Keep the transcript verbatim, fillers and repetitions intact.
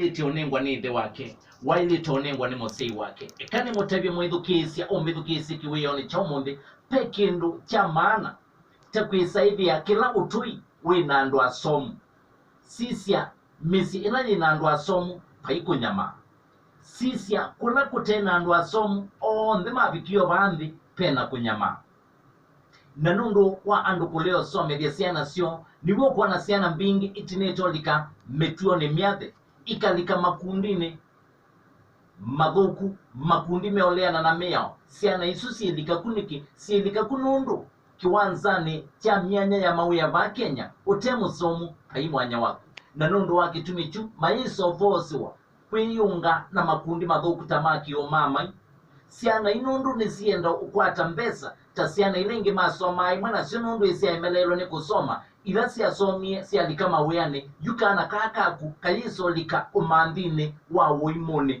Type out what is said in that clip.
Waĩlĩte ũnengwa nĩ ĩthe wake, waĩlĩte ũnengwa nĩ mũsyai wake. Eka nĩmũtavye mwĩthukĩĩsya ũmbĩthukĩĩsye kĩwĩonĩ kya ũmũnthĩ, ve kĩndũ kya maana ta kwĩsaĩthĩa kĩla ũtũi wĩ na andũ asomu. Sisya, mĩsyĩ ĩla yĩ na andũ asomu vai kũnyamaa. Sisya, kũla kũte na andũ asomu, onthe mavikie o vaa nthĩ ve na kũnyamaa. Na nũndũ wa andũ kũlea ũsomethya syana syoo, nĩw'o ũkwona syana mbingĩ itinĩte ũlika mĩtuonĩ myathe, ikalika makundinĩ mathũku, makundi meũleana na mĩao. Syana isu syĩlika ku nĩkĩ? Syĩlika ku nũndũ kĩwanzanĩ kya myanya ya mawĩa vaa Kenya, ũte mũsomu vai mwanya waku. Na nũndũ wa kĩtumi kyu, mayĩsovoosĩwa kwĩyũnga na makundi mathũku ta ma kĩũmaamai. Syana ii nũndũ nĩsyĩenda ũkwata mbesa ta syana ila ingĩ masomaa ĩmwe nasyo, nũndũ ĩsyaemeleelwe nĩ kũsoma, ila syasomie syalika mawĩanĩ, yu kana kaa kaku kayĩsa ũlika ũmanthinĩ wa ũimũnĩ.